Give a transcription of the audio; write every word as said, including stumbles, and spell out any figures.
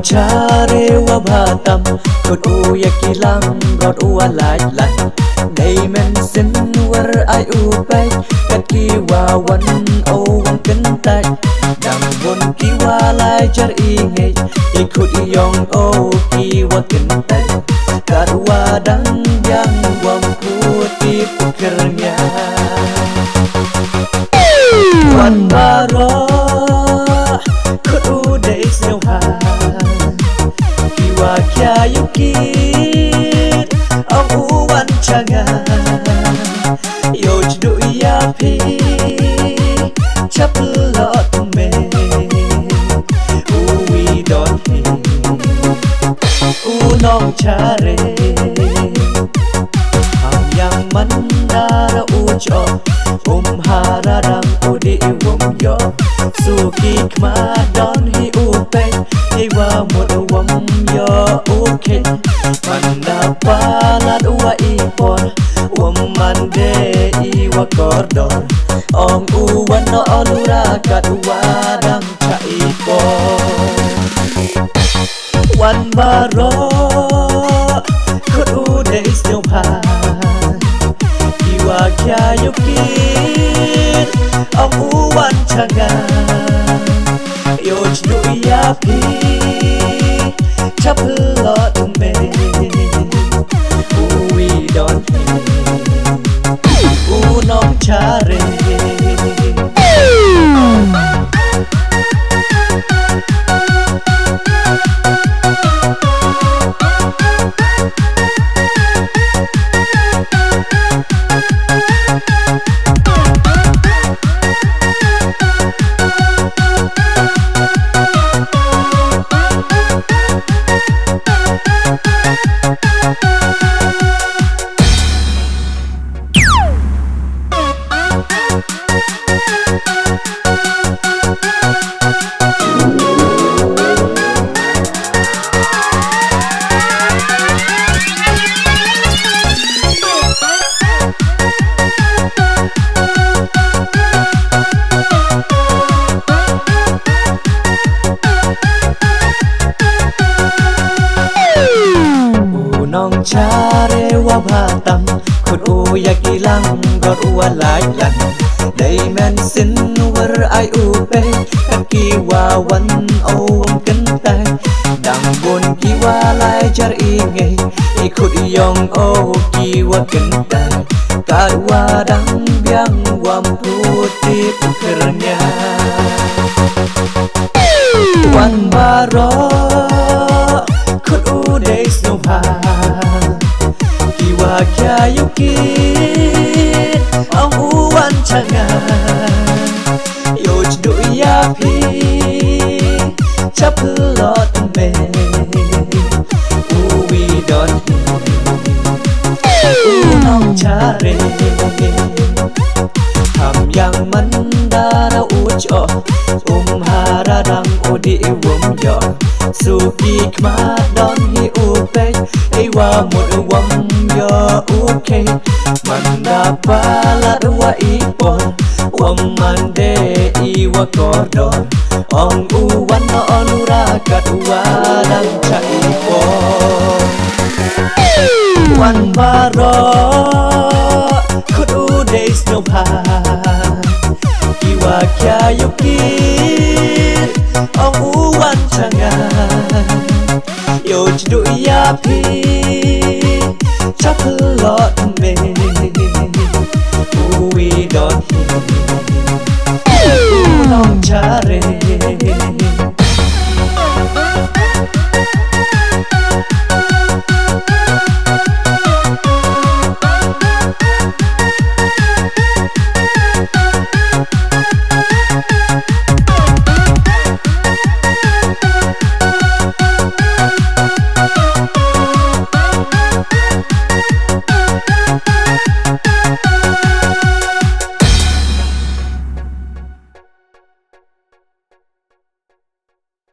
Chare wa bha tam, kut u ya ki lang, rot u wa lait lait. Dei men sin wer ai u peit, kat ki wa wan o wan kyntait. Dang bun ki wa lai jar i ngeit, i khut i yong o ki wa kyntait. Kat wa dang biang wa mput i pukir nya. Wan baroh, kut u dei sñiawbha. Ki wa khia yow kit, ong u wan cha nga. Yow jduh ya phi, chap lot me. U wi don hi, u nong chare. Ham yang man dara u cho, um hara dang u di i wom yo. Su ki khmat don hi u peit, i wa mut wom yo u khet. Man da palat wa i por, wom man de i wa kordor. Ong u wan no lura kat wa dang cha i por. Wan baroh, kut u dei sñiawbha. Ki wa khia yow kit, ong u wan cha nga. Yow jduh ya phi, chap lot me. U wi don hi, u nong chare. U nong chare wa bha tam, kut u ya ki lang, rot u wa lait lang. Dei men sin wer ai u peit, kat ki wa wan o wom kyntait. Dang bun ki wa lai jar i ngeit, i khut i yong o ki wa kyntait. Kat wa dang biang wa mput i pukir nya. Wan baroh, kut u dei sñiawbha. Ki wa khia yow kit, ong u wan cha nga. Yow jduh ya phi, chap lot me. U wi don hi, u nong chare. Ham yang man dara u cho, um hara dang u di i wom yo. Su ki khmat don hi u peit, i wa mut wom yo u khet. Man da palat wa i por, wom man de i wa kordor. Ong u wan no lura kat wa dang cha i por. Wan baroh,